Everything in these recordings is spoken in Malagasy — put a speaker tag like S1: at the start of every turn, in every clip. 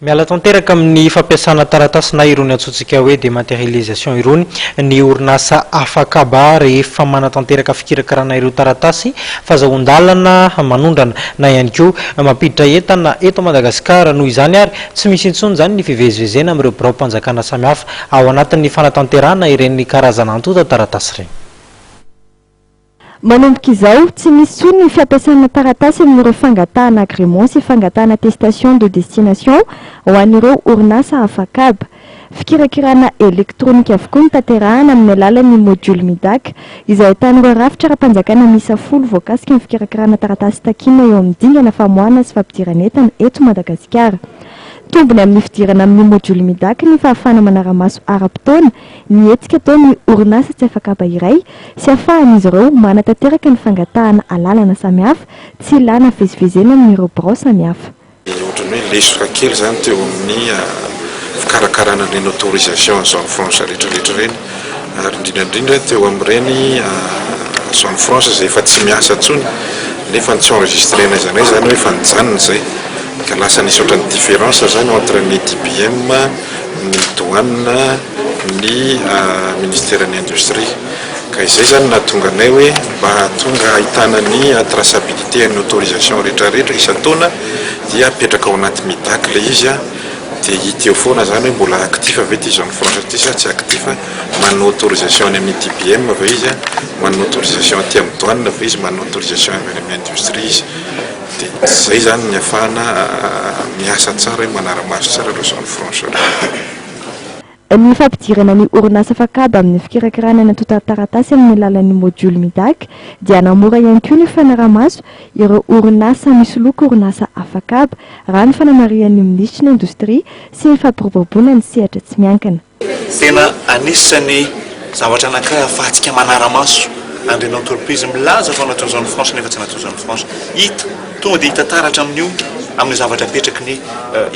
S1: Miala tanteraka amin'ny fampiasana taratasy na irony antsointsika hoe dématérialisation irony ny orinasa afakaba rehefa manatanteraka fikirakirana ireo taratasy fahazoan-dalana manondrana na ihany koa mampiditra entana eto Madagasikara. Noho izany ary tsy misy intsony izany ny fivezivezena amin'ireo biraom-panjakana samihafa ao anatin'ny fanatanterahana ireny karazana antontan-taratasy ireny.
S2: Manomboka izao, tsy misy intsony ny fampiasana taratasy amin'ireo fangatahana agrément sy fangatahana attestation de destination ho an'ireo orinasa afakaba. Fikirakirana elektronika avokoa no tanterahana amin'ny alalan'ny module MIDAC, izay ahitana ireo rafitra ara-panjakana miisa 10 voakasika amin'ny fikirakirana taratasy takiana eo amin'ny dingana famoahana sy fampidirana entana eto Madagasikara. Tombony amin'ny fidirana amin'ny module MIDAC ny fahafahana manara-maso ara-potoana ny hetsika ataon'ny orinasa tsy afakaba iray sy ahafahan'izy ireo manatanteraka ny fangatahana alalana samihafa tsy ilana fivezivezena amin'ireo birao samihafa.
S3: Ohatran'ny hoe lesoka kely izany teo amin'ny fikarakarana ireny autorisation zone franche rehetrarehetra ireny, ary indrindra indrindra teo amin'ireny zone franche izay efa tsy miasa intsony nefa tsy enregistrena aiza n'aiza izany hoe efa nijanona izay, ka lasa nisy ohatran'ny différence izany entre ny DBM, ny douane, ny ministeran'ny industrie, ka izay izany nahatonga anay hoe mba hahatonga ahitana ny traçabilité an'ny autorisation rehetrarehetra isan-taona dia apetraka ao anaty MIDAC ilay izy dia hita eo foana izany hoe mbola actif ve ity zone franche ity sa tsy actif, manana autorisation any amin'ny DBM ve izy, manana autorisation aty amin'ny douane ve izy, manana autorisation avy any amin'ny industrie izy, dia izay izany ny ahafahana miasa tsara hoe manara-maso tsara ireo zone franche ireo.
S2: Ny fampidirana ny orinasa afakaba amin'ny fikirakirana ny antontan-taratasy amin'ny alalan'ny module MIDAC dia hanamora ihany koa ny fanaraha-maso ireo orinasa misoloky orinasa afakaba, raha ny fanamarihan'ny minisitry ny Indostria sy ny fampiroboroboana ny sehatra tsy miankina.
S4: Tena anisan'ny zavatra anankiray ahafahantsika manara-maso an'ireny entreprise milaza fa anatin'ny zone franche nefa tsy anatin'ny zone franche. Hita, tonga dia hita taratra amin'io, amin'ny zavatra apetraky ny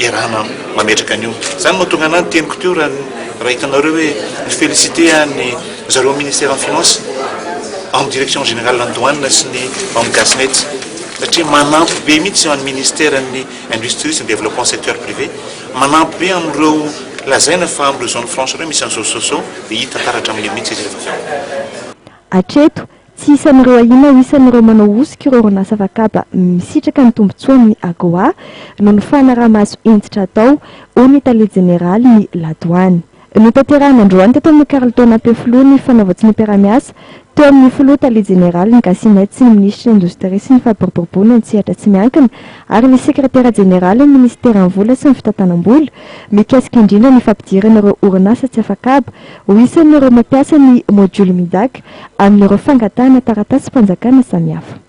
S4: iarahana mametraka an'io. Izany no mahatonga anah ny teniko teo raha raha hitanareo hoe ni-féliciter an'ny zareo amin'ny ministère ny finance, ao amin'ny direction générale ny douane sy ny ao amin'ny Gasynet satria manampy be mihitsy an'ny ministère ny industrie sy ny développement secteur privé, manampy be amin'ireo lazaina fa amin'ireo zone franche ireo misy an'izao sy izao dia hita taratra amin'io mihitsy izy rehefa avy eo.
S2: Hatreto, tsy isan'ireo ahiana ho isan'ireo manao hosoka ireo orinasa afakaba misitraka ny tombontsoa amin'ny AGOA noho ny fanaraha-maso hentitra atao, hoy ny tale jeneralin'ny ladoany. Notanterahina androany teto amin'ny Carlton Ampefiloha ny fanaovan-tsoniam-piaraha-miasa teo amin'ny filoha tale jeneralin'ny Gasynet sy ny minisitry ny Indostria sy ny fampiroboroboana ny sehatra tsy miankina ary ny sekretera jeneralin'ny minisiteran'ny vola sy ny fitantanam-bola mikasika indrindra ny fampidirana ireo orinasa tsy afakaba ho isan'ireo mampiasa ny module MIDAC amin'ireo fangatahana taratasim-panjakana samihafa.